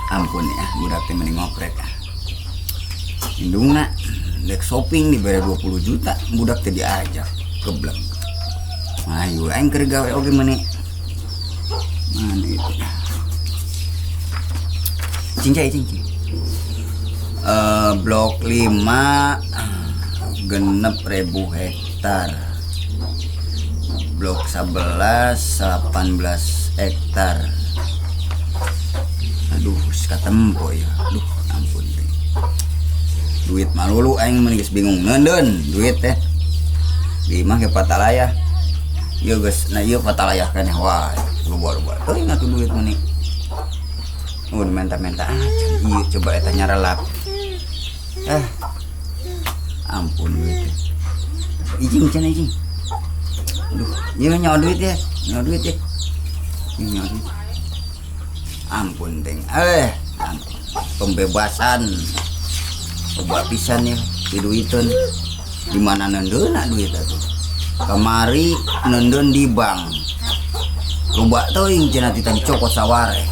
Ampun ya, budak teh mending ngoprek. Indungna dek shopping dibere 20 juta, budak teh diajak kebleng. Ayo aing keur gawe oge meuni. Mana itu? Cincai cincin. Blok 5 6.000 hektar. Blok 11 18 hektar. Aduh, katempo ya. Aduh, ampun. Duit malulu aing mah geus bingung neundeun duit teh. Di imah ge patalaya. Ieu geus, nah ieu patalaya keneh wae. Loba-loba teuing atuh duit mah nih. Oh, menta-menta aja. Ieu coba eta nyarelap. Ampun duit teh. Ijing cenah ijing. Aduh, ieu nyawa duit ya. Nyawa duit ya. Ieu nyawa duit. Ampun teng. Ampun. Pembebasan. Loba pisan ya diduiteun. Di mana neundeunna duit atuh? Kamari neundeun di bank. Loba teuing cenah ti tadi cokot saware.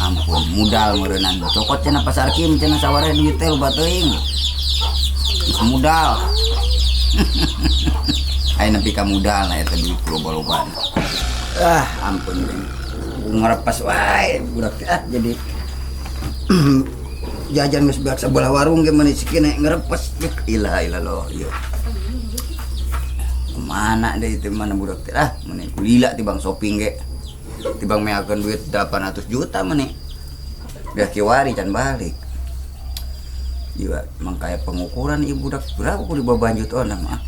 Ampun, modal meureunnan. Cokot cenah pasar kim cenah saware duit teh loba teuing. Geus modal. Aya nepi ka modal na eta duit loba-lobana. Ampun teng. Ngerepas wae budak teh jadi jajan geus beak sebelah warung ge meuni sikine ngerepas. Ilah ilah loh ieu. Mana deh itu mana budak teh meuni kulila tibang shopping ge. Tibang meakeun duit 800 juta meuni. Biar kiwari can balik. Ieu emang kayak pengukuran ieu budak berapa kudu dibabanjut onam ah.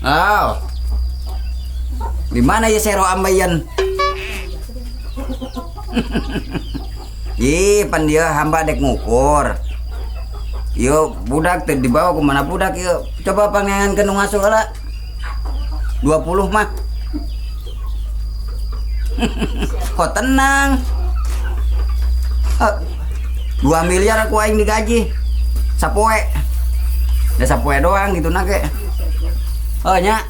Oh. Di mana ya sero ambayan? Ih, pan dia hamba dek ngukur. Yo budak teh dibawa ke mana budak yo? Coba pangean ke nu ngasuh heula. 20 mah. Kok tenang? 2 miliar aku aing digaji. Sapoe. Ya sapoe doang gitu na ge. Oh nya.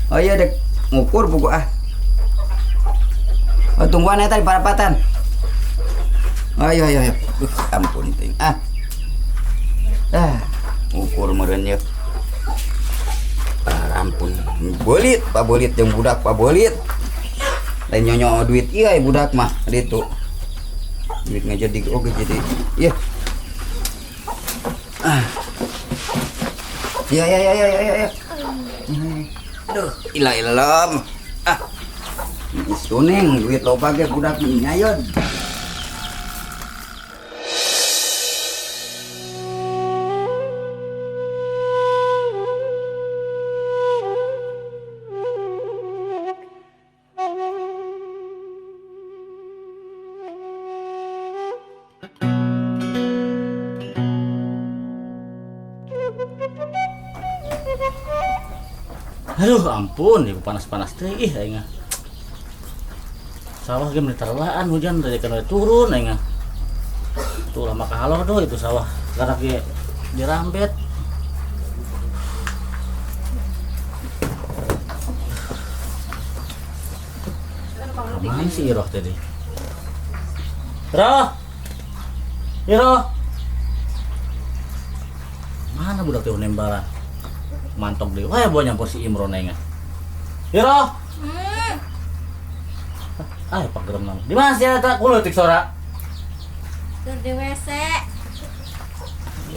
Oh iya dek ngukur buku ah. Oh tungguan eta di parapatan. Oh iya iya iya. Ampun ting. Ah. Ngukur meureun ieu. Ah, ampun. Beulit, pa beulit jeung budak pa beulit. Lain nyonyo duit ieu ai budak mah ditu. Duit ngajadi oge jadi. Ieu. Ah. Ya ya ya ya ya ya. Aduh, ilah ilam. Ah. Tuning duit loba ge budak nyayon. Aduh ampun, ibu panas-panas teh ih aing. Sawah ge meuni tarelaan hujan dari kana turun aing. Tuh lama kahalor tuh itu sawah karena ge dirambet. Mana si Iroh tadi? Iroh! Iroh! Mana budak teh nembalan? Mantok deh, wah bawa nyampur si Imron aing. Iroh! Ah, pak gerem nang. Di mana sih eta kulo tik sora? Tur di WC.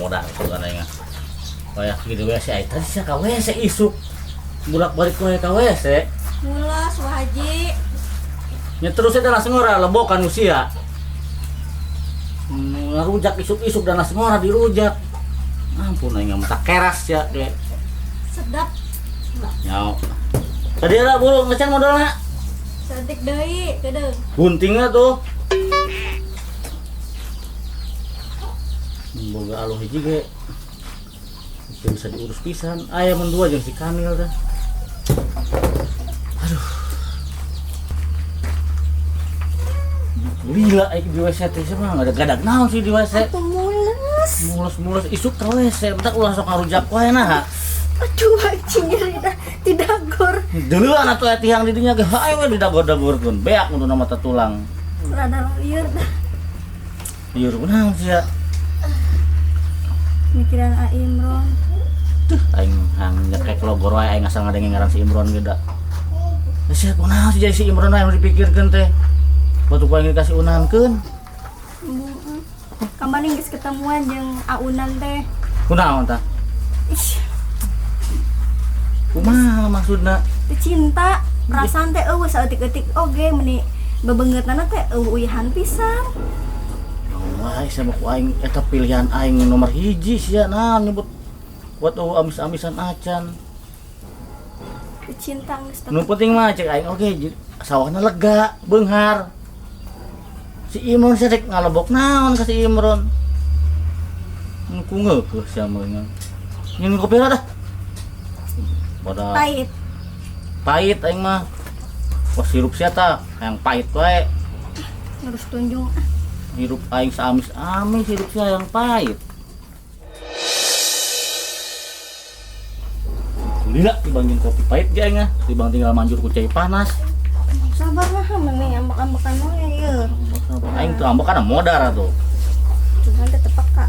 Modal tuh kan aing. Kayak di WC ai tadi sia ka WC isuk. Bolak-balik wae ka WC. Mulos Wah Haji. Nya terus eta langsung ora lebokan usia. Ngarujak isuk-isuk dan langsung ora dirujak. Ampun aing mah tak keras ya ge. Sedap. Nyau. Tadi ada burung ngecan modalna. Cantik deui, kedeung. Guntingnya tuh. Boga aluh hiji ge. Itu bisa diurus pisan. Aya mun dua jeung si Kamil teh. Aduh. Lila aing di WC teh mah ada gadag naon sih di WC. Atuh mules. Mules-mules isuk ka WC, bentar ulah sok ngarujak wae nah. Aduh, anjing nyeri dah, tidak gor. Deuleuan atuh aya tiang di dinya ge hayu we didagor-dagorkeun. Beak mun mata tulang. Rada lieur dah. Lieur kunaon sia? Mikiran A Imron. Tuh aing hang nyekek logor wae aing asal ngadenge ngaran si Imron ge da. Sia kunaon sih jadi si Imron wae nu dipikirkeun teh. Batu ku aing dikasih unankeun. Kamari geus ketemuan jeung Aunan teh. Kunaon tah? Ih, Kumaha maksudna? teu cinta, perasaan teh eueuh saeutik-eutik oge meuni bebeungeutna teh eueuh uyahan pisan. Wah, sama ku aing eta pilihan aing nomor hiji sia nah nyebut buat eueuh amis-amisan acan. Teu cinta geus Nu penting mah cek aing oge sawahna lega, beunghar. Si Imron sia rek ngalebok naon ka si Imron. Nu ku ngeukeh sia mah nya. Nyin kopi dah. Pada pahit. Pahit aing mah. Wah sirup sia tah, yang pahit wae. Harus tunjung ah. Hirup aing saamis-amis hirup sia yang pahit. Kulila dibanding kopi pahit ge aing ah, dibanding tinggal manjur ku cai panas. Sabar lah meni ambek-ambekan wae ieu. Aing tuh ambek kana modar atuh. Cuman teh tepeka.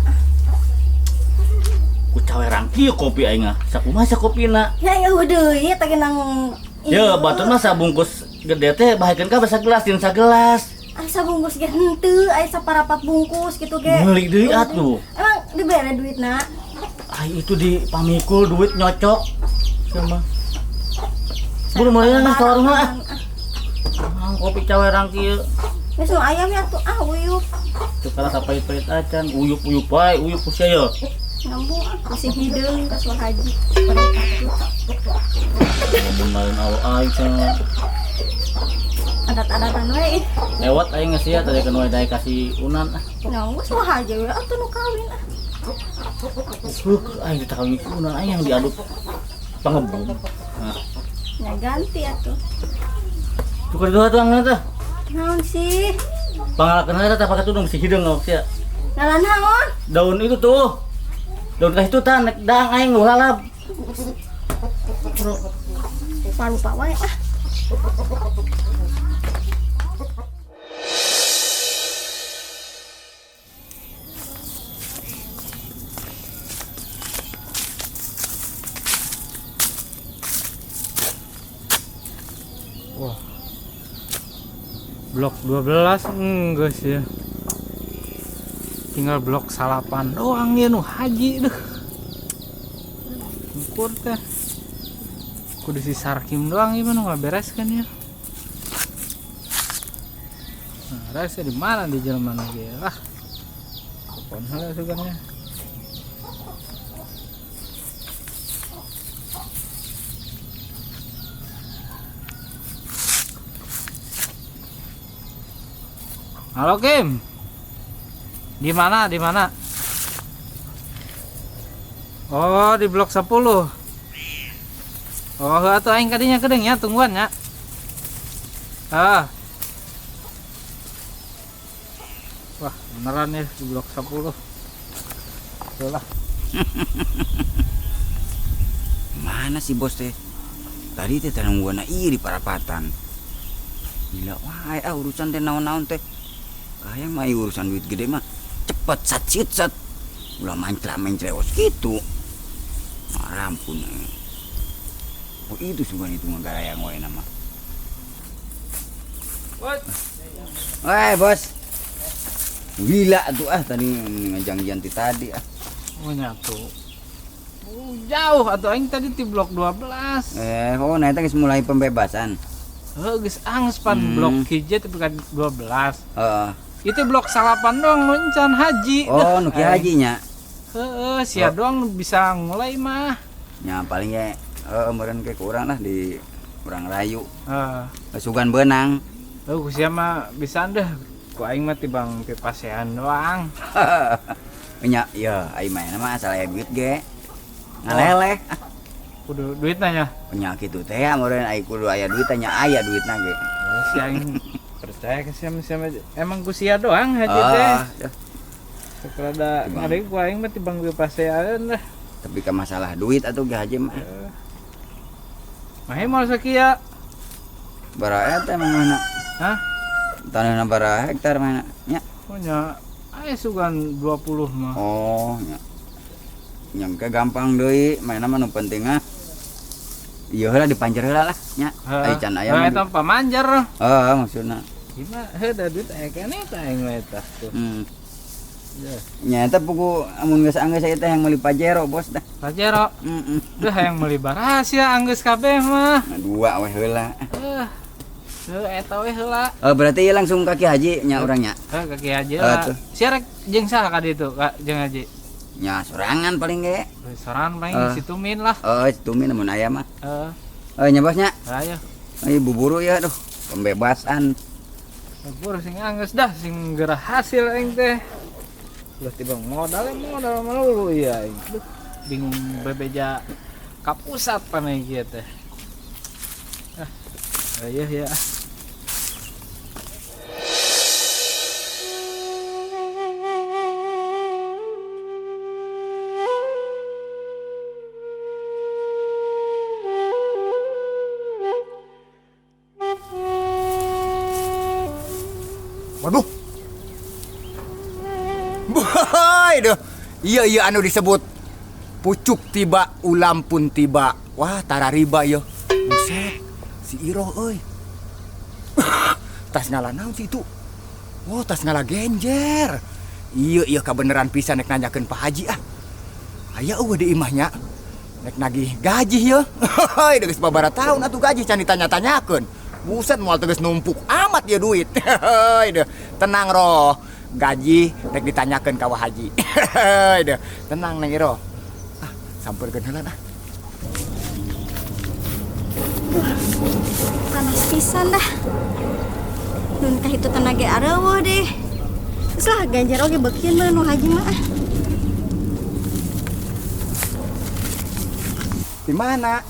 Ku cawerang kieu kopi aing ah. Sakumaha sia kopina? Ya eueuh deui teh nang Ya batur mah sabungkus gede teh bahaikeun ka sagelas jeung sagelas. Ai sabungkus ge henteu, ai saparapat bungkus gitu ge. Meuli deui atuh. Emang dibere duitna? Ai itu di pamikul duit nyocok. Sama. Buru meuli lah ka warung ah. Ah, kopi cawerang kieu. Geus nu ayam ya atuh ah uyup. Teu kalah sapait-pait acan, uyup-uyup wae, uyup ku sia ye. Ngambung ah, masih hideung ka Suar Haji. Pada takut. Ngomong lain awe aing cenah. Adat-adatan we. Lewat aing geus sia tadi kan we daek kasih unan ah. Nah, geus Suar Haji we atuh nu kawin ah. Aing ditakawin si unan aing yang diaduk pangebung. Nah. Nya ganti atuh. Tukar dua tuang teh. Naon sih? Pangalakeun heula teh pake tudung si hideung ngawak sia. Ngalan naon? Daun itu tuh. Daun kasih tuh tah nek dang aing nu lalap. Lupa-lupa wae ah. Wah. Blok 12 enggak sih ya. Tinggal blok salapan doang ya nu haji deh. Ukur teh. Kudu si Sarkim doang gimana nggak beres kan ya. Nah, rasa di mana di jalan mana lagi ya? Ah. Telepon heula sugannya. Halo Kim. Di mana? Di mana? Oh, di blok 10. Oh, atuh aing kadinya kedeung ya, tungguan ya. Ah. Wah, beneran ya di blok 10. Lah. Mana si bos teh? Tadi teh nungguan ieu di parapatan. Gila wae ah urusan teh naon-naon teh. Kayak mah urusan duit gede mah cepet sat sit sat. Ulah mancla-menclewos gitu. Marampun. Oh itu sugan itu mah garayang wae nama. Bos. Woi, bos. Gila tuh ah tadi ngejangjian ti tadi ah. Oh nyatu. Oh, jauh atuh aing tadi di blok 12. Oh nah eta geus mulai pembebasan. Heuh geus anggeus pan blok hiji tapi kan 12. Heeh. Itu blok salapan doang nu encan haji. Oh, nu ki hajinya. Heeh, sia doang nu bisa mulai mah. Nya paling ge heeh meureun ke kurang lah di urang rayu. Heeh. Sugan beunang. Heuh ku sia mah bisa deh. Ku aing mah tibang pipasean doang. Nya, ya aing mah mah asal aya duit ge. Ngaleleh. Kudu duit nanya. Nya kitu teh ya meureun aing kudu aya duit nya aya duitna ge. Si aing percaya ke sia aja. Emang ku sia doang haji teh. Sakrada ngari ku aing mah tibang pipasean lah. Tapi ke masalah duit atuh ge haji mah. Mahe moal sakieu. Baraha teh mana? Hah? Tanahna baraha hektar mana? Nya. Oh nya aya sugan 20 mah. Oh, nya. Nyangka gampang deui, mainna mah nu penting ah. Ieu heula dipanjer heula lah nya. Ai can aya mah. Eta pamanjer. Heeh, maksudna. Gimana heuh da duit aya keneh tah aing mah eta tuh. Nya eta pugu amun geus anggeus ieu teh yang meuli Pajero bos dah. Pajero. Heeh. Duh hayang meuli barasia anggeus kabeh mah. Nah, dua weh heula. Heuh eta we heula. Oh, berarti ieu langsung ka Ki Haji nya urang nya. Heuh ka Ki Haji lah. Sia rek jeung saha ka ditu ka jeung Haji? Nya sorangan paling ge. Sorangan paling si Tumin lah. Heeh, si Tumin mun aya mah. Heeh. Nya bos nya. Ayo. Ayo buburu ya aduh, pembebasan. Buburu sing anggeus dah sing geura hasil aing teh. Ulah tibang modal melulu ieu aing. Duh, bingung bebeja ka pusat panai kieu teh. Ah, ayo ya. Waduh. Boy, duh. Iya anu disebut pucuk tiba ulam pun tiba. Wah, tarariba ieu. Buset, si Iroh euy. Tas ngala naon si itu? Oh, tas ngala genjer. Iya kabeneran pisan nek nanyakeun Pak Haji ah. Aya eueuh di imahnya. Nek nagih gaji ieu. Heuy, geus babaraha taun atuh gaji can ditanya-tanyakeun. Buset, moal tegas numpuk amat ya duit. Heuy, deh. Tenang roh. Gaji rek ditanyakeun ka Wa Haji. Heuy, deh. Tenang Neng Iroh. Ah, sampeurkeun heula ah. Panas pisan dah. Nun ka hitu tenaga areueuh deh. Geus lah ganjar oge beukieun mah nu haji mah. Di mana?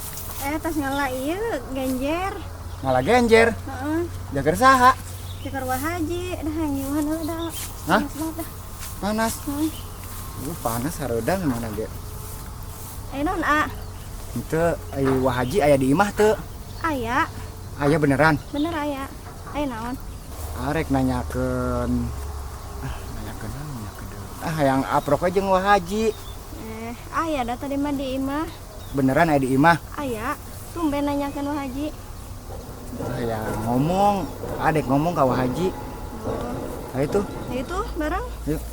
Tas ngala ieu ganjer. Ngala genjer? Heeh. Jagar saha? Jagar Wa Haji, dah nyiuhan heula dah. Hah? Panas banget dah. Panas? Heeh. Panas hareudang mana ge? Aya naon, A? Henteu, aya Wa Haji aya di imah teu? Aya. Aya beneran? Bener aya. Aya naon? Arek nanyakeun. Ah, nanyakeun naon nanyakeun deui. Ah, hayang aprok we jeung Wa Haji. Aya da tadi mah di imah. Beneran aya di imah? Aya. Tumben nanyakeun Wa Haji. Ya ngomong, adek ngomong ka Wa Haji. Oh. Ayo tuh. Ayo tuh, bareng. Yuk.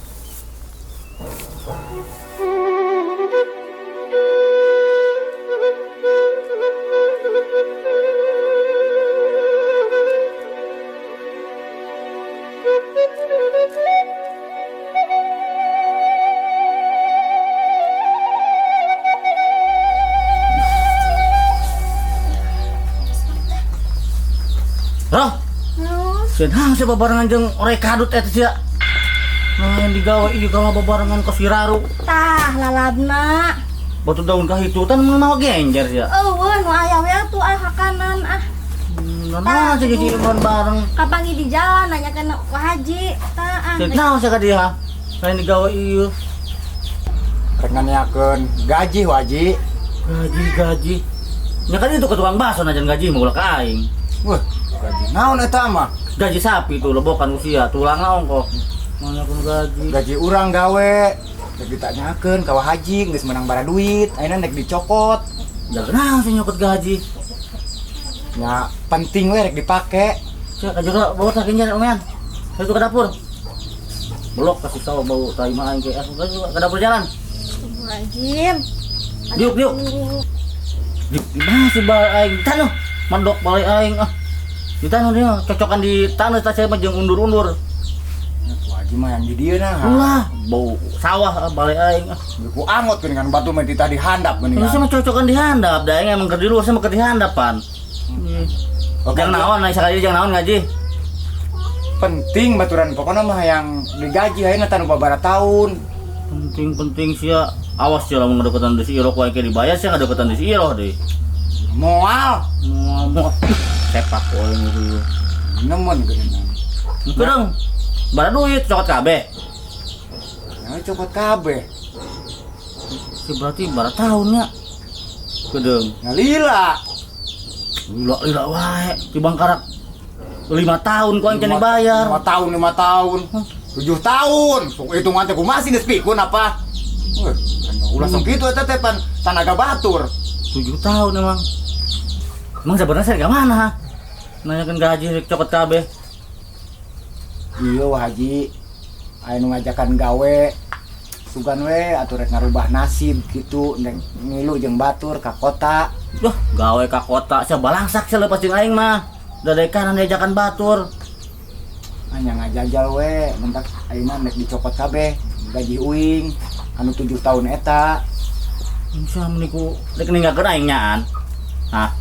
Roh. Sedang sih babarengan jeung orek kadut eta sia. Nah, yang digawe ieu gawe babarengan ka Siraru. Tah, lalabna. Batu daun ka hitu tan mau genjer sia. Eueuh, nu aya we atuh ah hakanan ah. Nah, sih si Imron bareng. Kapangi di jalan nanyakeun Wa Haji. Tah ah. Naon sia ka dia? Lain digawe ieu. Rek nanyakeun gaji Wa Haji. Gaji. Nya kan itu ke tukang bakso najan gaji mah ulah ka aing. Wah, gaji naon eta mah? Gaji sapi tuh lebokan usia tulangna ongkoh. Nanyakeun gaji. Gaji urang gawe. Rek ditanyakeun ka Wa Haji geus menang bara duit, ayeuna rek dicokot. Ya naon sih nyokot gaji? Nya penting we rek dipake. Sia ka jero bawa tah genjer omean. Ayo ke dapur. Belok kasih tahu bau tai mah aing ke ke dapur jalan. Wajib. Diuk. Di mana sih bal aing? Tanu, mandok balai aing ah. Di tanah dia cocokan di tanah tah saya mah jeung undur-undur. Wajib mah yang di dieu nah. Ulah, bau sawah balai aing ah. Ku angot geuningan batu mah titah dihandap geuningan. Ini mah cocokan dihandap, da aing emang keur di luar saya mah keur dihandapan. Oke, jangan naon, naik sekali jangan naon ngaji. Penting baturan pokoknya mah yang digaji ayeuna tanu babaraha tahun. Penting-penting sia. Awas sia lamun ngadeukeutan di si Iroh ku aing dibayar sia ngadeukeutan di si Iroh deui. Moal. Moal. Sepak ku aing itu. Nemen geuningan. Henteu dong. Bara duit cokot kabeh. Ya cokot kabeh. Si berarti bara tahunnya. Kedeung. Ngalila. Lila-lila wae, tibang karak 5 tahun ku aing can dibayar. 5 tahun, 5 tahun. 7 tahun. Sok hitungan teh kumaha sih geus pikun apa? Weh, ulah sok kitu eta teh pan tanaga batur. 7 tahun emang. Emang sebenarnya saya ke mana? Nanyakan gaji rek cokot kabeh. Iya Wah Haji, aya nu ngajakan gawe sugan we atuh rek ngarubah nasib gitu, rek ngilu jeung batur ka kota. Duh, gawe ka kota sia balangsak sia leupas jeung aing mah. Dadekanan diajakan batur. Hanya ngajajal we, mentak ayeuna rek dicokot kabeh gaji uing anu 7 tahun eta. Sia meniku rek ninggalkeun aing nyaan. Hah?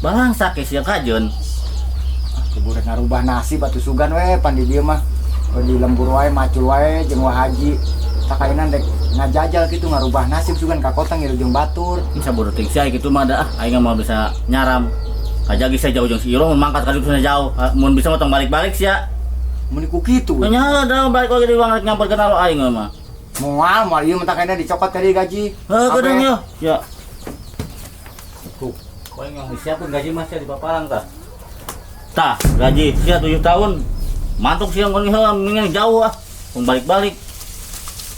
Balangsak ge sia kajeun. Kubu rek ngarubah nasib atuh sugan we pan di dieu mah. Di lembur wae macul wae jeung Wah Haji. Takainan rek ngajajal kitu ngarubah nasib sugan ka kota ngilu jeung batur. Ini sabodo teuing sia kitu mah da ah aing mah bisa nyaram. Kajagi sia jauh jeung si Iro mun mangkat ka ditu jauh. Mun bisa mah tong balik-balik sia. Mun ku kitu we. Nya da balik lagi di uang rek nyamperkeun alo aing mah. Moal moal ieu mentak ayeuna dicokot tadi gaji. Heuh kedeung yeuh. Ya. Tuh, kau yang disiapkeun gaji mah sia di papalang tah. Tah, gaji sia 7 tahun. Mantuk sia kon heula mendingan jauh ah. Tong balik-balik.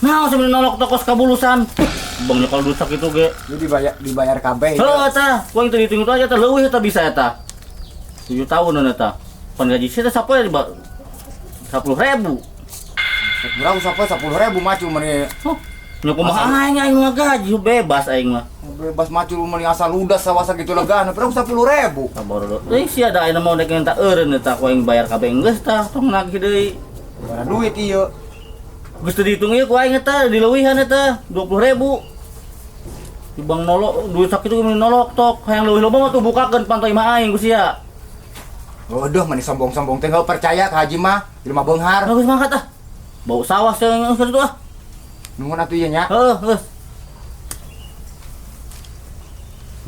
Nah, sebenarnya nolok tokos kabulusan. Bang nyokol duit sakitu ge. Lu dibayar kabeh. Heuh tah, ku aing teu dihitung aja tah leuwih eta bisa eta. 7 tahun eta. Pan gaji sia teh sapoe di 10.000. Berapa sapoe 10.000 macul meni. Huh, nya kumaha aing aing mah gaji bebas aing mah. Bebas macul meni asal ludas sawasa gitu legaan, berapa 10.000. Sabar do. Euy sia da ayeuna mah rek minta eureun eta ku aing bayar kabeh geus tah, tong nagih deui. Bara duit ieu. Geus teu dihitung ieu ku aing eta dileuwihan eta 20.000. Di bang nolok duit sakitu meni nolok tok, hayang leuwih loba mah tuh bukakeun panto imah aing ku sia. Waduh, meni sombong-sombong teh nggak percaya ka Haji mah, jelema beunghar. Geus mangkat ah. Bau sawah sia geus kitu ah. Nuhun atuh ieu nya. Heeh, geus.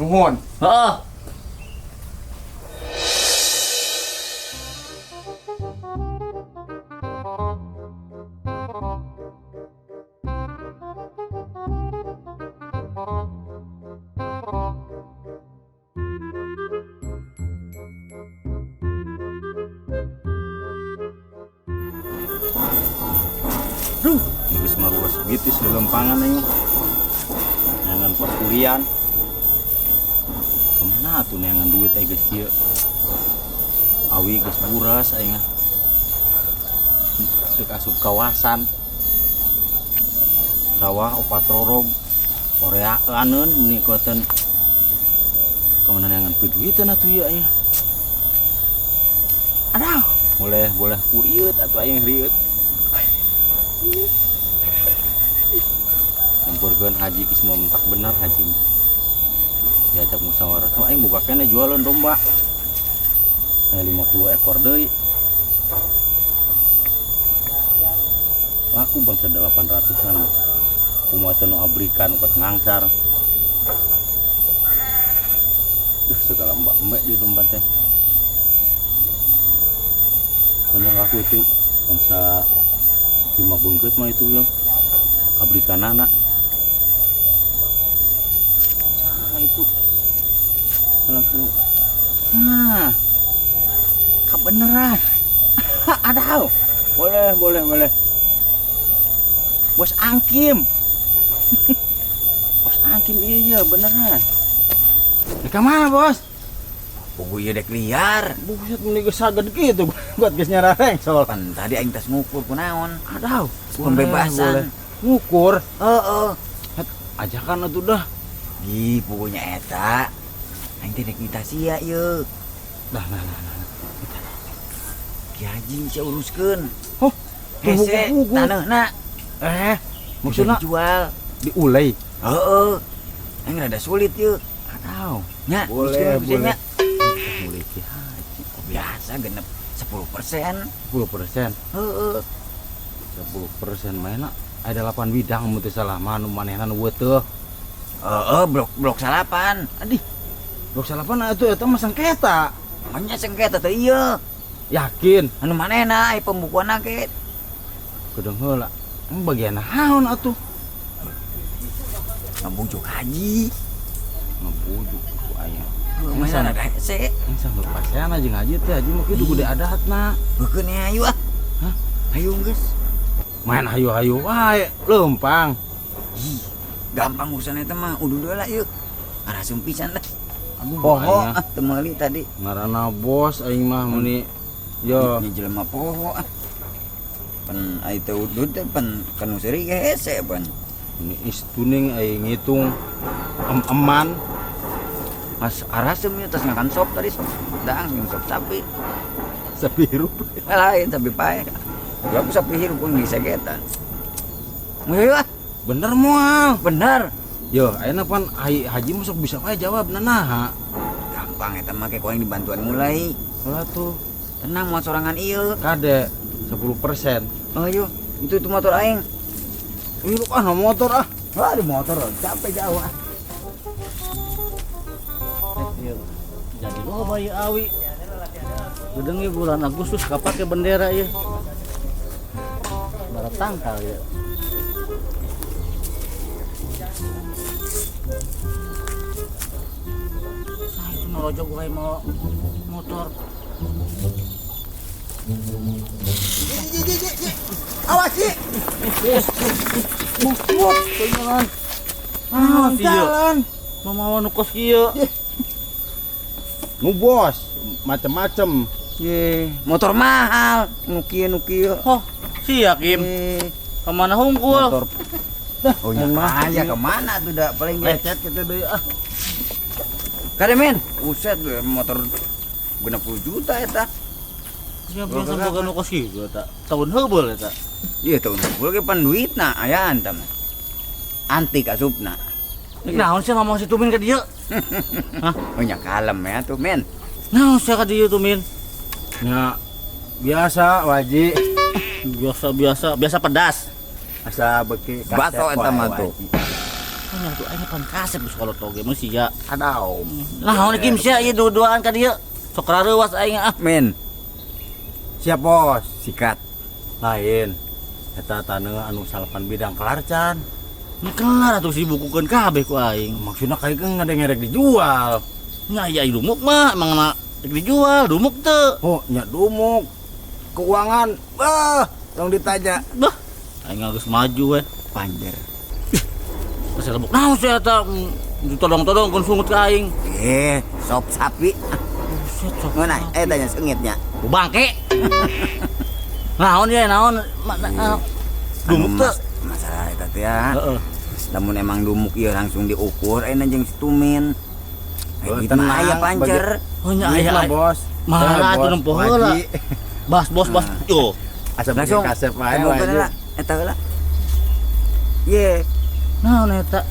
Nuhun. Heeh. Duh, geus maruas bitis di lempangan aing. Neangan pos kurian. Kemana tuh neangan duit aing geus kieu? Awi geus buras aing. Dek asup kawasan. Sawah opat rorog. Koreaaneun meuni koten. Kemana neangan duitan atuh ieu aing. Aduh, boleh kuriut atuh aing riut. Nyamperkeun haji geus mau mentak bener haji. Diajak musyawarah, oh, aing boga keneh jualan domba. 50 ekor deui. Laku bangsa 800-an. Kumaha teh nu abrikan kuat ngangsar. Duh, segala mbak-mbak di domba teh. Bener laku itu bangsa 5 bungkus mah itu ya. Abrikan anak. Saha itu? Salah terus. Nah, kebenaran. Ada. Boleh, boleh, boleh. Bos Angkim. Bos Angkim iya beneran. Dek mana, Bos? Pugu ieu dek liar. Buset meni geus saged kitu buat geus nyarareng soal. Pan tadi aing tas ngukur kunaon. Aduh, pembebasan. Boleh. Ngukur? Heeh. Ajakan atuh dah. Ih, pugunya eta. Aing teh dek minta sia ieu. Dah, nah, nah, nah. Ki Haji sia uruskeun. Huh, hese taneuhna. Maksudna dijual. Diulai. Heeh. Aing rada sulit ieu. Aduh. Nya, boleh, boleh. nya. Mulai Ki Haji. Biasa genep 10%. 10%? Heeh. 10% mainna ada 8 bidang mun teu salah mah nu manehna nu teu. Heeh, blok salapan. Adih. Blok salapan atuh eta mah sengketa. Manya sengketa teh ieu. Yakin? Anu manehna ai pembukuanna ge. Kedeung heula. Emang bagian naon atuh? Ngabujuk haji. Ngabujuk ku aya. Heuh, Aing ada hese. Aing sanggup pasean jeung haji teh, haji mah kitu gede adatna. Beukeun ayo ah. Hah? Ayo geus. Main hayu-hayu wae, leumpang. Ih, gampang urusan eta mah, udah lah yuk. Arasum pisan lah. Aduh, Poho aing ah, teu meuli tadi. Ngaranna bos aing mah meuni yo. Nya jelema poho ah. Pan ai teu udud teh pan kanu seuri ge hese pan. Ini istuning aing ngitung em-eman. Mas arasem ieu tas ngakan sop tadi sop. Daang jeung sop sapi. Sapi hirup. Lain sapi pae. Gua sapi hirup pun disegetan. Mun ah. Bener moal. Bener. Yo, ayeuna pan haji masuk bisa wae jawab naha. Gampang eta mah ku aing dibantuan mulai. Ulah tuh. Tenang moal sorangan ieu. Kade 10%. Oh ayo, itu motor aing. Ih, ah motor ah. Wah, di motor capek jauh ah. Ieu. Jadi loba ieu awi. Gedeng ieu bulan Agustus kapake bendera ieu. Barat tangkal ieu. Ngerojok gue mau motor. Awas sih. Jalan. Ah, jalan. Mamawa nu kos kieu. Nu bos, macem-macem. Ye, motor mahal, nu kieu nu kieu. Oh, sia Kim. Kemana hungkul? Motor. Oh, nya mah ya kemana tuh dah paling lecet kitu deui ah. Kade men, buset motor 60 juta eta. Ya biasa boga nu kos kieu eta. Tahun heubeul eta. Iya tahun heubeul ge pan duitna ayaan ta mah. Antik asupna. Nek naon sih ngomong si Tumin ka dieu? Hah? Oh nya kalem ya tuh men. Naon sih ka dieu Tumin? Nya biasa waji. Biasa-biasa, biasa pedas. Asa beuki baso eta mah tuh. Nya tuh aing pan kasep geus kalau toge mah sia. Adau. Naon Kim sia ieu dua-duaan ka dieu? Sok rareuwas aing ah. Men. Siap bos, sikat. Lain. Eta taneuh anu salapan bidang kelar can. Nya kelar atuh sibukukeun kabeh ku aing. Maksudna kayak ngadeng-ngerek dijual. Nya aya dumuk mah emang na dijual dumuk teu. Oh, nya dumuk. Keuangan, bah, tong ditanya. Bah, aing geus maju we. Panjer. Pasal lebok naon sia eta ditodong-todong kun sungut ka aing. Sop sapi. Buset, sop. Ngeunah, tanya seungitnya. Bu bangke. Naon ye naon? Dumuk teu. Masalah eta teh ya. Heeh. Lamun emang dumuk ieu langsung diukur ayeuna jeung si Tumin. Tenang aya pancer. Oh nya aya bos. Mahal atuh nempo heula. Bas bos bas. Yo. Asa langsung kasep wae. Eta heula. Ye. Naon eta?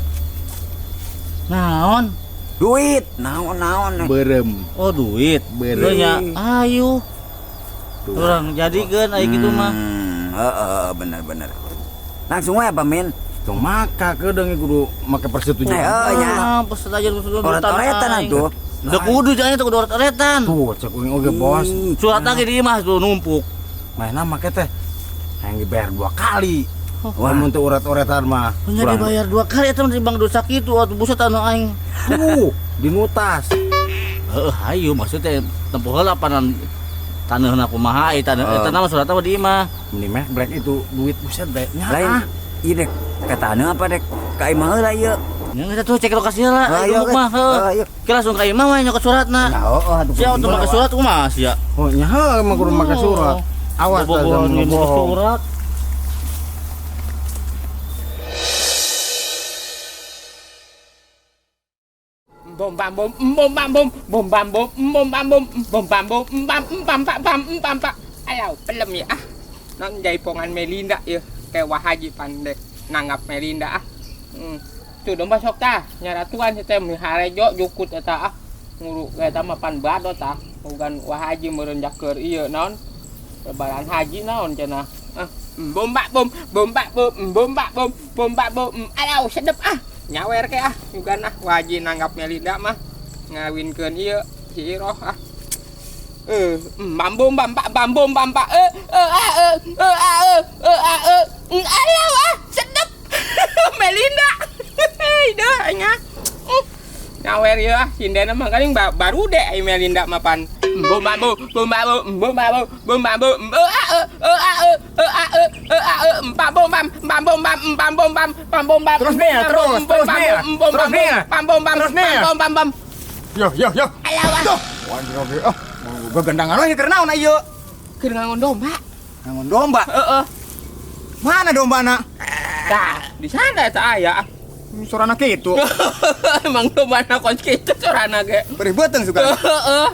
Naon? Duit. Naon-naon. Berem. Oh duit. Berem. Nya ayo. Urang jadikeun aya kitu mah. Heeh, bener-bener. Langsung wae apa men? Tong maka kedeung kudu make persetujuan. Heeh nya. Persetujuan kudu oret-oretan atuh. Da kudu jangan teh kudu oret-oretan. Tuh cek uing oge bos. Surat lagi di imah tuh numpuk. Mainna make teh hayang dibayar 2 kali. Wah, mun teu oret-oretan mah. Nya dibayar 2 kali eta mah bang dosa kitu atuh buset anu aing. Tuh, dinutas. Heeh, hayu maksudnya tempo heula panan taneuhna kumaha ieu taneuh eta mah suratna mah di imah. Meni meh black itu duit buset bae. Lain ieu dek ka taneuh apa dek ka imah heula ieu. Nya geus atuh cek lokasi heula ieu mah heuh. Ke langsung ka imah we nyokot suratna. Nah, heuh atuh. Sia atuh make surat kumaha sia? Oh nya heuh mah kudu make surat. Awas bobogohan surat. Bom bam bom bom bam bom bom bam bom bom bam bom bom bam bom bam bam bam bam bam bam. Ayo pelem ya ah. Non jaipongan Melinda ya kayak wah haji pandek nanggap Melinda ah. Tuh domba sok tah nyaratuan teh miharejo jukut eta ah. Nguru eta mah pan badot tah. Bukan wah haji meureun jaker ieu naon. Lebaran haji naon cenah. Ah, bom bam bom bom bam bom bom bam bom bom bam bom. Ayo sedep ah. Nyawer ke ah, juga nah wajib nanggap Melinda mah ngawinkeun ieu si Iroh ah. Bam bom bam bam bom bam ba a a a alah ah sedep. Melinda. Hei dah aing ah. Nyawer ieu ah, sindena mah kaling baru deh ai Melinda mah pan. Bom bambu, bom bambu, bom bambu, bom bambu, a e e a e e a e e a e pam bom bam, pam bom bam, pam bom bam, pam bom bam. Terus nih, terus, terus nih, terus nih, pam bom bam, terus nih. Pam bom bam bam. Yo yo yo. Alah. Tuh. Wah, oke. Ah, gegendangan we keur naon ieu? Keur ngangon domba. Ngangon domba? Heeh. Mana dombana? Tah, di sana eta aya. Sorana kitu. Emang dombana kos kitu sorana ge. Perih beuteung suka. Heeh.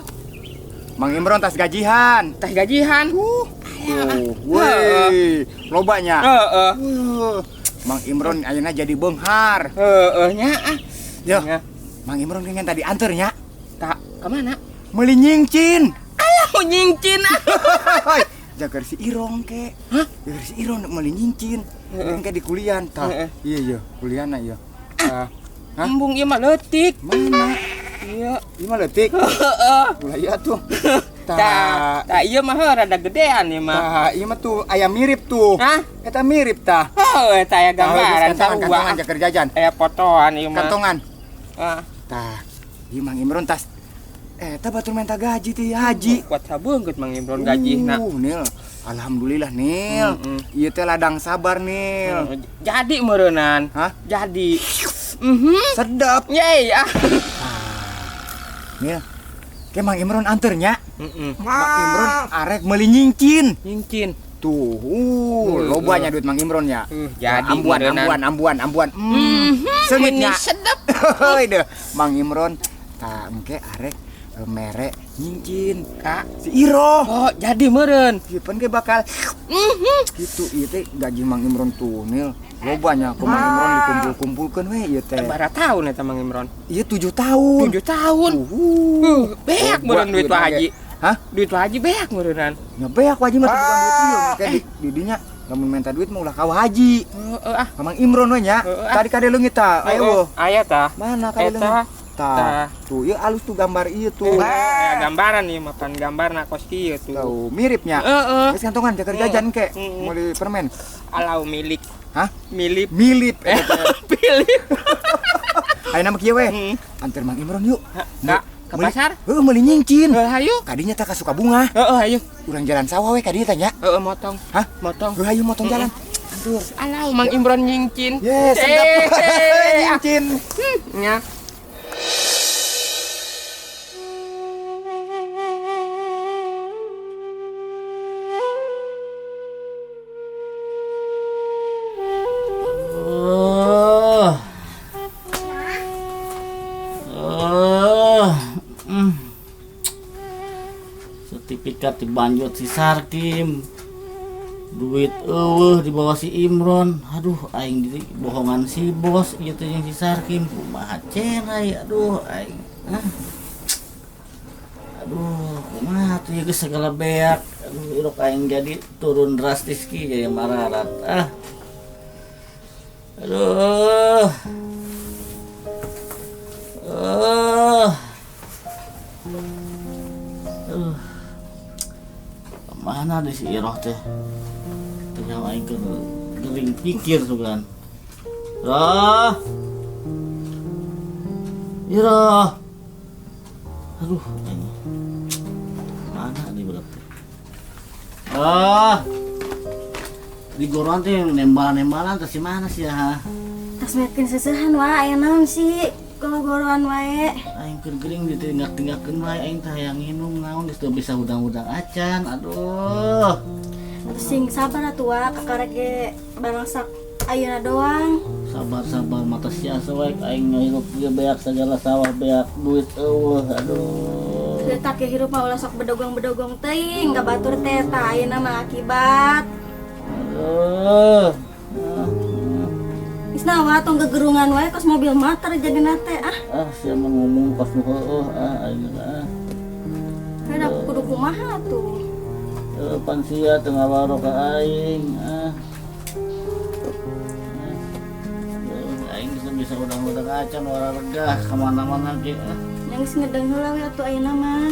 Mang Imron tas gajihan. Tas gajihan. Tuh, weh, lobanya. Heeh. Mang Imron ayeuna jadi beunghar. Heeh nya ah. Yo. Mang Imron pengen tadi anter nya. Ka mana? Meuli nyingcin. Alah, nyingcin. Jagar si Irong ke. Hah? Jagar si Irong meuli nyingcin. Engke di kulian tah. Iya iya, kuliana ieu. Hah? Embung ieu mah leutik. Mana? Iya, ieu mah leutik. Heeh. Ulah ieu atuh. Tah, tah ieu mah heuh rada gedean ieu mah. Tah, ieu mah tuh aya mirip tuh. Hah? Eta mirip tah. Heuh, eta aya gambaran kantongan, kantongan jaker jajan. Aya fotoan ieu mah. Kantongan. Heeh. Tah, ieu Mang Imron tas eta batur minta gaji ti haji. Kuat sabeungkeut Mang Imron gajihna. Nil. Alhamdulillah Nil. Ieu teh ladang sabar Nil. Jadi meureunnan. Hah? Jadi. Sedap. Yeay ah. Nil. Ke Mang Imron anter nya. Mang Imron arek meuli nyingcin. Nyingcin. Tuh, lobanya duit Mang Imron nya. Jadi ambuan ambuan ambuan ambuan. Seungitnya. Sedap. Heuy deh Mang Imron tah engke arek merek nyingcin Kak si Iro. Oh, jadi meureun. Ieu pan ge bakal gitu ieu teh gaji Mang Imron tuh Nil. Lobanya ku Mang Imron dikumpul-kumpulkeun we ieu teh. Sabaraha tahun eta Mang Imron? Ieu 7 tahun. 7 tahun. Beak meureun duit Pak Haji. Hah? Duit Pak Haji beak meureunnan. Nya beak Pak Haji mah bukan duit ieu. Engke di dinya lamun minta duit mah ulah ka Haji. Heeh ah. Ka Mang Imron we nya. Tadi kade leungit tah. Aya eueuh. Aya tah. Mana kade leungit? Tah, tuh, ieu alus tuh gambar ieu tuh. Ya, gambaran ieu makan gambarna kos kieu tuh. Tuh, miripnya. Heeh. Geus kantongan jaker jajan ke, meuli permen. Alau milik. Hah? Milip. Milip. Pilip. Ayeuna mah kieu we. Anter Mang Imron yuk. Ka ke pasar? Heuh, meuli nyingcin. Heuh, hayu. Kadinya tah ka Sukabunga. Heeh, hayu. Urang jalan sawah we kadinya tah nya. Heeh, motong. Hah? Motong. Heuh, hayu motong jalan. Antur. Alau Mang Imron nyingcin. Yes, sedap. Nyingcin. Nya. Sertifikat dibanjut si Sarkim, duit eueuh dibawa si Imron. Aduh, aing di bohongan si bos ieu teh jeung si Sarkim, kumaha cerai. Aduh, aing. Aduh, kumaha tuh ieu geus segala beak. Aduh, irok aing jadi turun drastis ki jadi mararat. Ah. Aduh. Aduh. Mana di si Iroh teh? Tengah aing keur gering pikir sugan. Roh. Iroh. Aduh, aing. Mana di budak teh? Ah. Di goroan teh nembal-nembalan teh si mana sih ya? Tas mekin sesehan wae aya naon sih? Goro-goroan wae. Aing keur gering ditingak-tingakkeun wae aing teh hayang nginum naon geus teu bisa hudang-hudang acan. Aduh. Sing sabar atuh wa kakarek ge barangsak ayeuna doang. Sabar-sabar mata sia wae aing ngirup ge beak segala sawah beak duit eueuh. Aduh. Teu tak hirup mah ulah sok bedogong-bedogong teuing ka batur teh tah ayeuna mah akibat. Aduh. Isna wa tong gegerungan wae kos mobil motor jadi nate ah. Ah sia mah ngomong kos nu heueuh ah aing ah. Kan aku kudu kumaha tuh. Pan sia teu ngawaro ka aing ah. Aing geus bisa udang-udang acan wararegah ka mana-mana ge ah. Nya geus ngedeng heula we atuh ayeuna mah.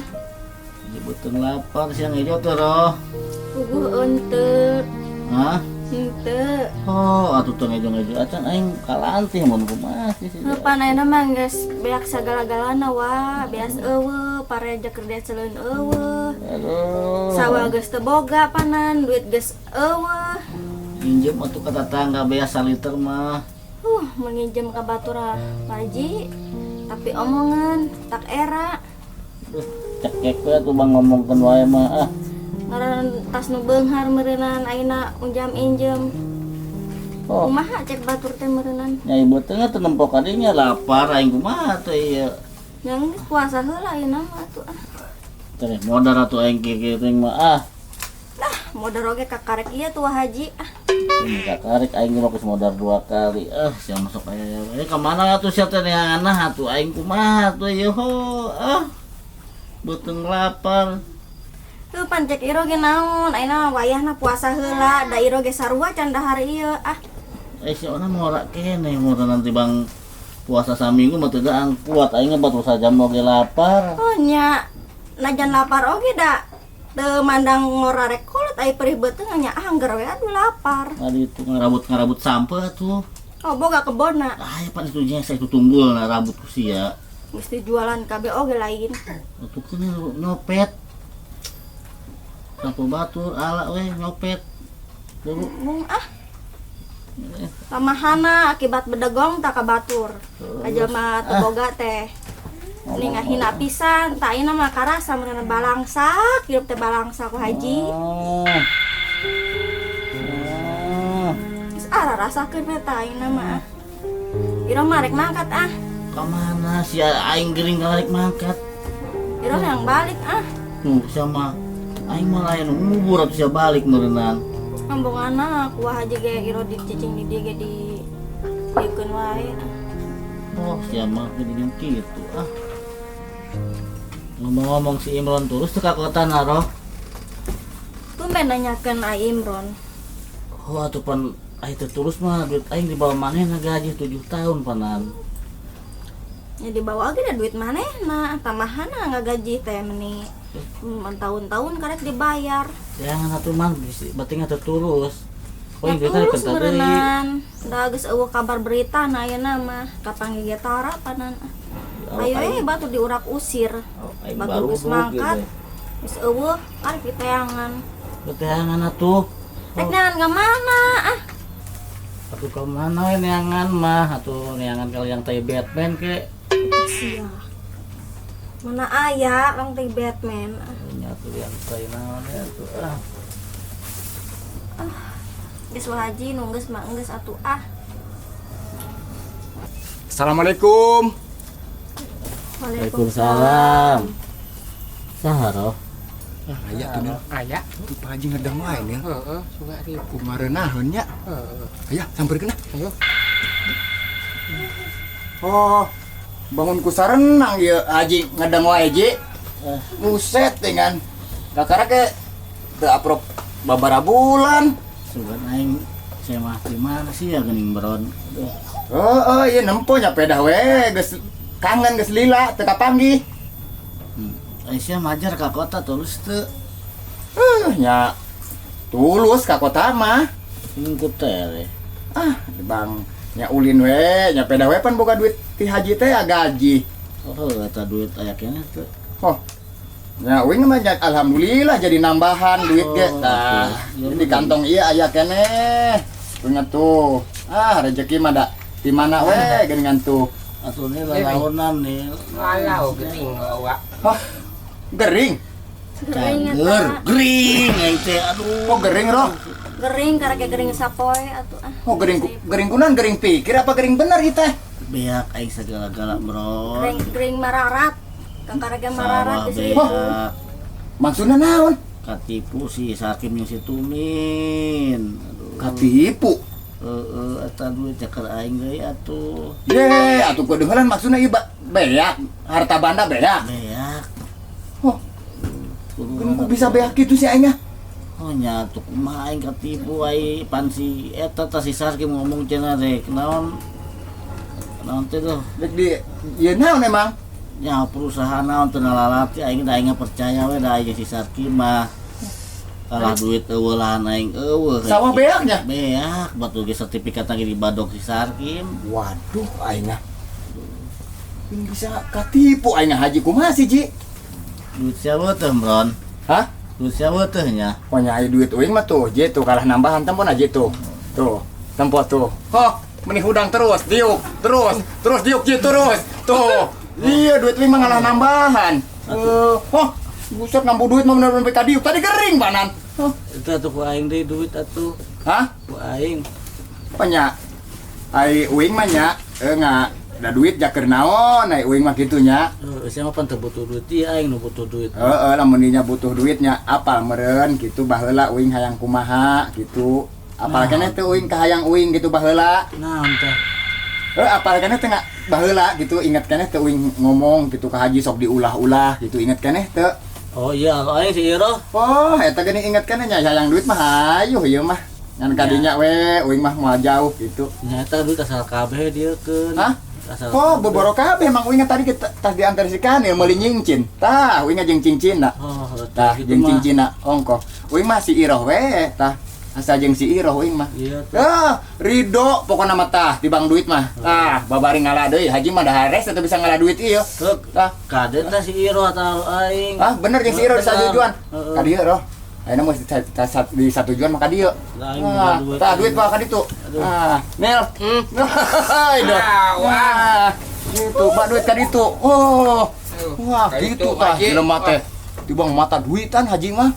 Jadi beuteung lapar sia ngejo teh roh. Puguh eunteut. Hah? Henteu. Oh, atuh teu ngejo-ngejo acan aing kalantih mun kumaha sih sia. Pan ayeuna mah geus beak sagala-galana wa, beas eueuh, pareja keur seleun eueuh. Aduh. Sawah geus teu boga panan, duit geus eueuh. Minjem atuh ka tetangga beas saliter mah. Mun nginjem ka batur haji, tapi omongan tak era. Cekek we atuh bang ngomongkeun wae mah ah. Ngaran tas nu beunghar meureunan ayeuna unjam injem. Oh. Kumaha cek batur teh meureunan? Nya ibu teh teu nempo ka dinya lapar aing kumaha teh ieu. Nya geus puasa heula ayeuna mah atuh ah. Teh modal atuh aing kieu teh mah ah. Lah, modal oge kakarek ieu tuh haji ah. Ini kakarek aing mah geus modal 2 kali. Ah, sia masuk aya. Eh ka mana atuh sia teh neangan atuh aing kumaha atuh ieu ho ah. Beuteung lapar. Tuh pan cek iro ge naon, ayeuna wayahna puasa heula, da iro ge sarua can dahar ieu ah. Si ona ngora keneh ngora nanti bang puasa saminggu mah teu daang kuat aing mah batur sajam oge lapar. Oh nya, najan lapar oge da teu mandang ngora rek kolot ai perih beuteung nya ah angger we aduh lapar. Adi itu ngarabut-ngarabut sampeu atuh. Oh boga kebonna. Ah ya pan itu nya saya tunggul na rabut ku sia. Geus dijualan kabeh oge lain. Atuh keun nyopet. Sapu batur ala we nyopet. Buru mung ah. Lamahana akibat bedegong tak ka batur. Kajelma teu boga teh. Ini ngahina pisan, tak ayeuna mah karasa meureun balangsak, hirup teh balangsak ku haji. Geus ara rasakeun we tah ayeuna mah. Iro mah rek mangkat ah. Ka mana si aing gering rek mangkat? Iro yang balik ah. Nu sama aing mah lain ngubur atuh sia balik meureunang. Ngambongana kuah haji ge iro dicicing di dieu ge di dieukeun wae ah. Oh, sia mah geuning kitu ah. Ngomong-ngomong si Imron terus teu ka kota naroh. Tumben nanyakeun ai Imron. Oh, atuh pan ai teu tulus mah duit aing dibawa manehna gaji 7 tahun panan. Ya dibawa oge da duit manehna, tamahana ngagaji teh meni. Tahun-tahun karek dibayar. Jangan atuh man, berarti teu tulus. Oh, ya tulus meureunnan. Da geus eueuh kabar berita na ayeuna mah kapanggih ge tara panan. Ayo batu diurak usir. Batu geus mangkat. Geus eueuh karek diteangan. Diteangan atuh. Rek neangan ka mana ah? Atuh ka mana we neangan mah atuh neangan kali yang tai Batman ke. Sia. Mana aya lang tai Batman. Nya atuh yang tai naon ya atuh ah. Ah. Geus haji nu geus mah geus atuh ah. Assalamualaikum. Waalaikumsalam. Saha roh? Aya tuh Nil. Aya. Tuh Pak Haji ngedang wae Nil. Heeh, suka rieu. Kumarenaheun nya. Heeh. Aya sampeurkeun ah. Ayo. Oh, bangun ku sarenang ieu Haji ngedang wae Ji. Buset dengan kakara ke teu aprop babara bulan. Sugan aing saya mah di mana sih ya geuning beron. Aduh. Heeh, ieu nempo nya pedah we geus kangen geus lila teu kapanggih. Aisyah majar ka kota tulus teu. Nya tulus ka kota mah. Ngikut teh. Ah, bang nya ulin we, nya pedah we pan boga duit ti haji teh gaji. Oh, eta duit aya keneh teu. Oh. Nya uing mah alhamdulillah jadi nambahan duit ge. Tah, di kantong ieu aya keneh. Ingat tuh. Ah, rezeki mah da di mana we geuningan tuh. Atuh ni lalaonan nih. Walau gering wa. Hah? Gering? Cager, gering aing teh aduh. Oh, gering roh. Gering karek gering sapoe atuh ah. Oh, gering gering kunan gering pikir apa gering bener ieu teh? Beak aing sagala-gala bro. Gering gering mararat. Kang karek mararat geus ribu. Maksudna naon? Katipu si Sakim jeung si Tumin. Aduh. Katipu. Heeh, eta duit cakar aing deui atuh. Ye, atuh kedengeran maksudna ieu beak, harta banda beak. Beak. Oh. Ku bisa beak kitu sih aing? Oh nya atuh kumaha aing katipu ai pan si eta tah si Sarkim ngomong cenah rek naon? Naon teh tuh? Rek di ieu naon emang? Nya perusahaan naon teu nalalati aing da aing percaya we da aing si Sarkim mah. Kalah duit eueuh lahan aing eueuh. Sawah beaknya? Beak, batu ge sertifikat lagi dibadok si Sarkim. Waduh, aing ah. Ini bisa katipu aing haji kumaha sih, Ji? Duit siapa teh, Bron? Hah? Duit siapa teh nya? Pokoknya aya duit uing mah tuh, Ji tuh kalah nambahan tempon aja tuh. Tuh, tempo tuh. Oh, meni hudang terus, diuk, terus, terus diuk Ji terus. Tuh. Iya, duit uing mah ngalah nambahan. Oh, buset nambu duit mah bener-bener ka diuk. Tadi gering banan. Oh. Itu atuh ku aing deui duit atuh. Hah? Ku aing. Panya ai uing mah nya nga da duit jaker naon ai uing mah kitu nya. Heeh, sia mah pan teu butuh duit ieu aing nu butuh duit. Heeh, lamun dinya butuh duitnya apal meureun kitu baheula uing hayang kumaha kitu. Apal keneh teu uing kahayang uing kitu baheula. Naon teh? Heuh, apal keneh teu baheula kitu inget keneh teu uing ngomong kitu ka haji sok diulah-ulah kitu inget keneh teu. Oh iya, aing si Iroh. Oh, eta geuning inget keneh nya hayang duit mah hayuh ieu mah. Ngan kadinya we uing mah moal jauh kitu. Nyata duit asal kabeh dieukeun. Hah? Asal Oh, boboro kabeh mang uing tadi kita tas diantar si Kanil meuli nyincin. Tah, uing jeung cincinna. Oh, tah gitu jeung mah. cincinna ongkoh. Uing mah si Iroh we tah. Asa jeung si Iroh uing mah. Iya tah. Ah, ridho pokona mah tah tibang duit mah. Tah, babari ngala deui haji mah da hares teu bisa ngala duit ieu. Heuk. Tah, kade tah si Iroh atau aing. Ah, bener jeung si Iroh disatujuan. Heeh. Ka dieu roh. Ayeuna mah di satujuan mah ka dieu. Lah, aing boga duit. Tah duit mah ka ditu. Ah, Nil. Hai dah. Wah. Gitu, Pak duit ka ditu. Oh. Wah, Ka gitu ditu, tah Haji. jelema teh. Tibang mata duitan haji mah.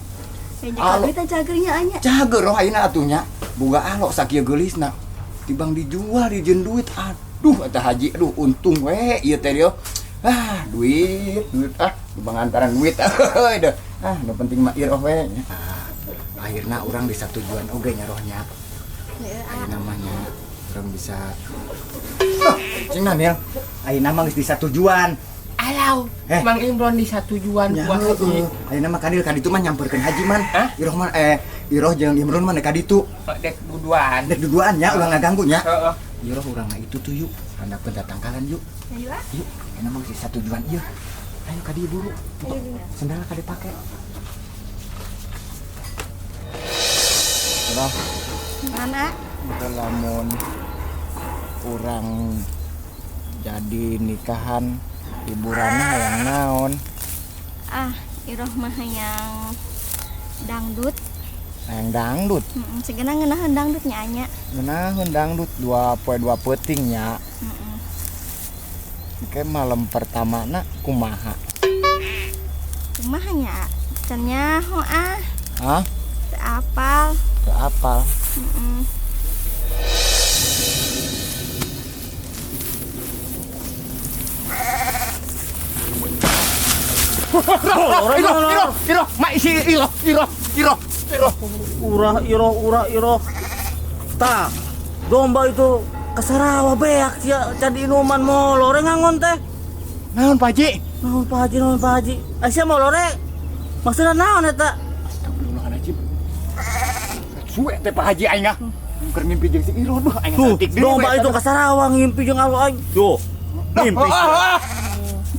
Jaga duit jagernya anya. Cager roh ayeuna atuh nya. Boga alok sakieu geulisna. Tibang dijual dijieun duit. Aduh eta haji, aduh untung we ieu teh dieu. Ah, duit, duit ah, tibang antaran duit. Heuy deh. Ah, nu penting mah iroh we. Ah, akhirna urang bisa tujuan oge nya rohnya. Ayeuna mah nya urang bisa. Oh, cing Nil. Ayeuna mah geus bisa tujuan. Alau, Mang Imron di satu tujuan Ya, buat haji. Ayeuna mah kanil ka ditu mah nyamperkeun haji man. Hah? Iroh mah Iroh jeung Imron mah ka ditu. Dek duduan. Dek duduan nya ulah ngaganggu nya. Heeh. Iroh urang mah itu tuh yuk. Handapeun tatangkalan yuk. Ayo ah. Yuk, ayeuna mah geus satu tujuan ieu. Ayo ka dieu buru. Sendal ka dipake. Iroh. Mana? Lamun urang jadi nikahan hiburannya hayang naon? Ah, Iroh mah hayang dangdut. Hayang dangdut? Segena ngeunaheun dangdut nya anya. Ngeunaheun dangdut 2 poe 2 peuting nya. Engke malam pertamana kumaha? Kumaha nya? Can nyaho ah. Hah? Teu apal. Teu apal. Iroh, iroh, iroh, mak isi iroh, iroh, iroh, iroh. Urah, iroh, urah, iroh. Tah, domba itu kesarawa beak sia can inuman molore ngangon teh. Naon Pak Haji? Naon Pak Haji, naon Pak Haji? Sia molore. Maksudna naon eta? Astagfirullahaladzim. Suwe teh Pak Haji aing ah. Keur ngimpi jeung si Iroh duh aing Tuh, saeutik deui domba we itu eta. kasarawa ngimpi jeung alo aing. Tuh, ngimpi.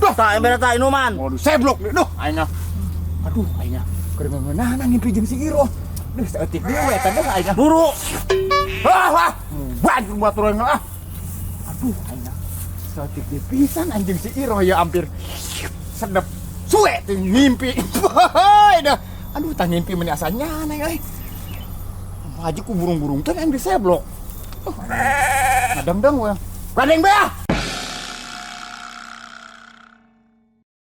Duh, tah embere tah inuman. Waduh, seblok deh, duh aing ah. Aduh, aing ah. Keur ngeunahan ngimpi jeung si Iroh. Duh, saeutik deui we eta duh aing ah. Buru. Ah, ah. Banjur batur aing ah. Aduh, aing ah. Saeutik deui pisan anjing si Iroh ya hampir sedep. Suwe teh ngimpi. Heuy dah. Aduh, tah ngimpi meni asa nyana euy. Haji ku burung-burung teh aing diseblok. Ngadang-dang we. Gadeng be ah.